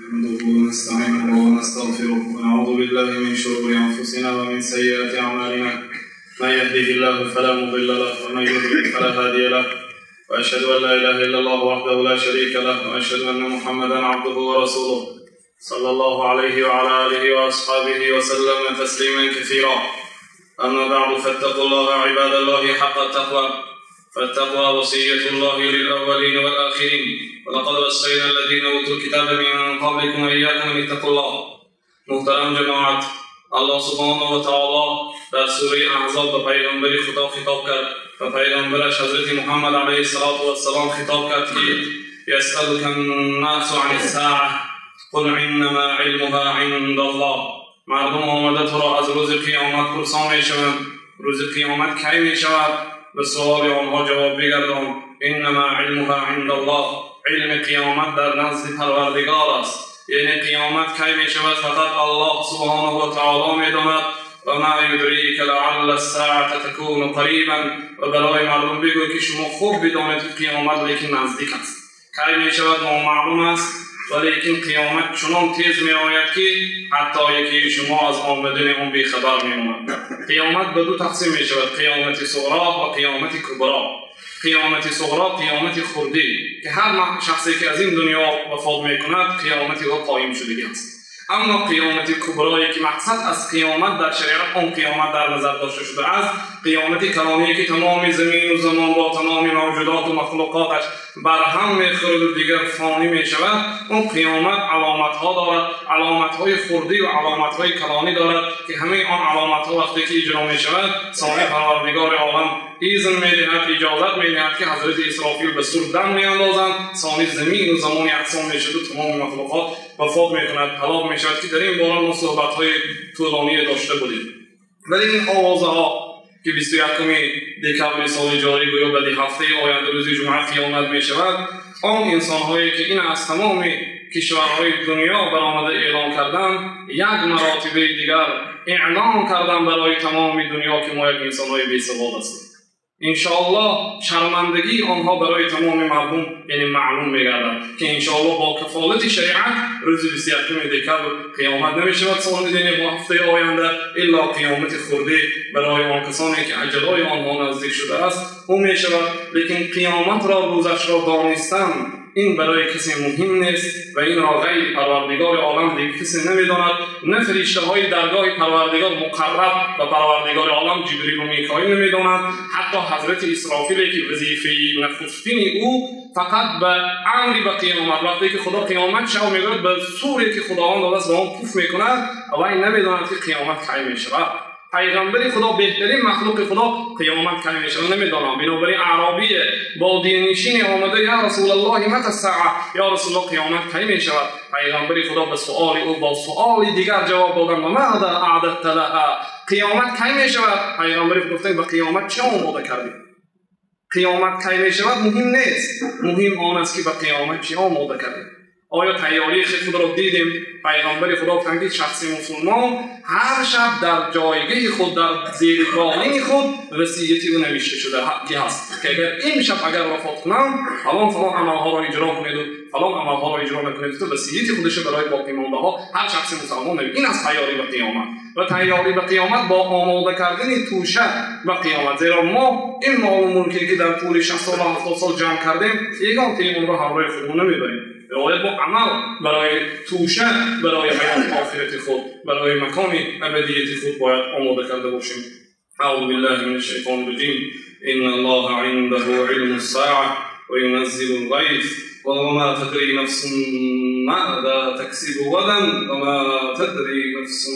نحمده ونستعينه ونستغفره ونعوذ بالله من شرور أنفسنا ومن سيئات أعمالنا. من يهده الله فلا مضل له ومن يضلل فلا هادي له. وأشهد أن لا إله إلا الله وحده لا شريك له وأشهد أن محمدا عبده ورسوله صلى الله عليه وعلى آله وأصحابه وسلم تسليما كثيرا. أما بعد، فاتقوا الله عباد الله حق التقوى، فالتقوى وصية الله للأولين والآخرين، ولقد وصينا الذين أوتوا الكتاب من قبلكم وإياكم أن اتقوا الله. محترم جماعت، الله سبحانه و تعالی در سوره احزاب به پیغمبر خدا خطاب کرد و پیغمبرش حضرت محمد علیه الصلاة والسلام خطاب کرد که یسألک الناس عن الساعة قل انما علمها عند الله. مردم آمده تو را از روز قیامت پرسان میشوند، روز قیامت کی میشود؟ به سوال آنها جواب بگردان، انما علمها عند الله، علم قیامت در نزد پروردگار است. یعنی قیامت کی میشود فقط الله سبحانه و تعالی میداند. و ما یدریک لعل الساعة تکون قریبا. و برای مردم بگو که شما خوب بدانید که قیامت لیکن نزدیک است. کی میشود نامعلوم است، ولیکن قیامت چنان تیز می آید که حتی یکی شما از آمدن آن بیخبر می ماند. قیامت به دو تقسیم می شود، قیامت صغرا و قیامت کبرا. قیامت صغرا قیامت خردی که هر شخصی که از این دنیا وفات می کند قیامت او قایم شدگی است. اما قیامت کبرایی که مقصد از قیامت در شریعت آن قیامت در نظر داشته شده است، قیامت کلانی که تمام زمین و زمان با تمام موجودات و مخلوقاتش بر هم میخورد و دیگر فانی میشود، اون قیامت علامت ها دارد، علامت های خردی و علامت های کلانی دارد که همه آن علامت ها وقتی که اجرا میشود، ثانی پروردگار عالم اذن میدهد، اجازت میدهد که حضرت اسرافیل به صور دم میاندازند، ثانی زمین و زمان یکسان میشود و تمام مخلوقات وفات میکند، هلاک میشود، که در این باره ما صحبت های طولانی داشته بودیم. ولی این آوازه ها که 21 دکبر سال جاری گویا به هفته آینده روز جمعه قیامت می شود، آن انسان هایی که این از تمام کشورهای دنیا برآمده اعلام کردند، یک مراتبه دیگر اعلام کردند برای تمام دنیا که ما یک انسان های بی سواد هستیم. انشاءالله شرمندگی آنها برای تمام مردم یعنی معلوم میگردد که انشاءالله با کفالت شریعت روز 21 دکبر قیامت نمیشود سال یعنی با هفته آینده، الا قیامت خرده برای آن کسانی که اجلای آنها نزدیک شده است او میشود. لیکن قیامت را روزش را دانستن این برای کسی مهم نیست و این را غیر پروردگار عالم دیگر کسی نمیداند. نه فرشته های درگاه پروردگار مقرب و پروردگار عالم جبریل و میکائیل نمیداند، حتی حضرت اسرافیل که وظیفه نخستین او فقط به امری به قیامت، وقتی که خدا قیامت شو میگوید به سوری که خداوند داده است به آن پوف میکند و این نمیداند که قیامت کی میشود. پیغمبر خدا بهترین مخلوق خدا قیامت کی میشود نمیدانم. بنابراین اعرابی بادیه نشین آمده یا رسول الله متى الساعه، یا رسول الله قیامت کی میشود؟ پیغمبر خدا به سؤال او با سؤال دیگر جواب دادن و ماذا اعددت لها، قیامت کی میشود؟ پیغمبر خدا گفتند به قیامت چه آماده کردی؟ قیامت کی میشود مهم نیست، مهم آن است که به قیامت چه آماده کردی. آیا تیاری خود را دیدیم؟ پیغمبر خدا گفتند که شخص مسلمان هر شب در جایگاه خود در زیر بالین خود وصیت او نوشته شده هست که اگر این شب اگر وفات کنم فلان فلان عملها را اجرا کنید و فلان عملها را اجرا نکنید، تو وصیت خودش برای باقی مانده ها هر شخص مسلمان نوشته. این از تیاری به قیامت و تیاری به قیامت با آماده کردن توشه به قیامت، زیرا ما این مال و ملکی که در طول 60 سال و 70 سال جمع کردیم یگان تیم را همراه خودمون نمیبریم. باید با عمل برای توشه برای حیات آخرت خود، برای مکان ابدیت خود باید آماده کرده باشیم. اعوذ بالله من الشیطان الرجیم. ان الله عنده علم الساعه وينزل الغیث وما تدري نفس ماذا تكسب غدا وما تدري نفس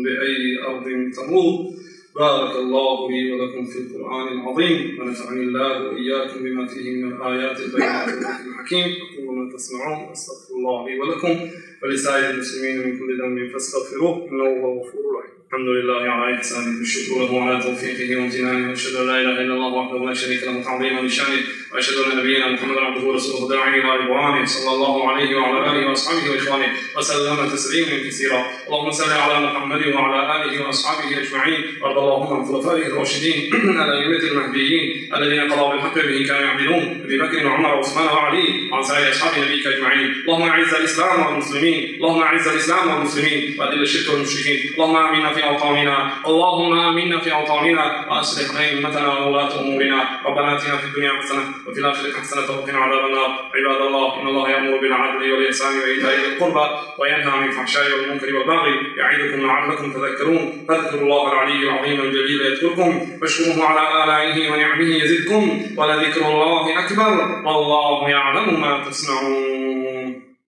بأي أرض تموت. بارك الله لي ولكم في القرآن العظيم ونفعني الله وإياكم بما فيه من الآيات البينات والذكر الحكيم. أقول ما تسمعون أستغفر الله لي ولكم ولسائر المسلمين من كل ذنب فاستغفروه إنه هو الغفور الرحيم. الحمد لله على إحسانه والشكر له على توفيقه وامتنانه، وأشهد أن لا إله إلا الله وحده لا شريك له تعظيما لشانه، وأشهد أن نبينا محمدا عبده ورسوله داعي إلى رضوانه صلى الله عليه وعلى آله وأصحابه وإخوانه وسلم تسليما كثيرا. اللهم صل على محمد وعلى آله وأصحابه أجمعين، وارض اللهم عن خلفائه الراشدين الأئمة المهديين الذين قضوا بالحق به كانوا يعدلون، أبي بكر وعمر وعثمان وعلي، وعن سائر أصحاب نبيك أجمعين. اللهم أعز الإسلام والمسلمين، اللهم أعز الإسلام والمسلمين، وأذل الشرك والمشركين. اللهم آمنا في أوطاننا، اللهم آمنا في أوطاننا، وأصلح أئمتنا وولاة أمورنا. ربنا آتنا في الدنيا حسنة وفي الآخرة حسنة وقنا عذاب النار. عباد الله، إن الله يأمر بالعدل والإحسان وإيتاء ذي القربى وينهى عن الفحشاء والمنكر والبغي يعظكم لعلكم تذكرون. فاذكروا الله العلي العظيم الجليل يذكركم، واشكروه على آلائه ونعمه يزدكم، ولذكر الله أكبر، والله يعلم ما تصنعون.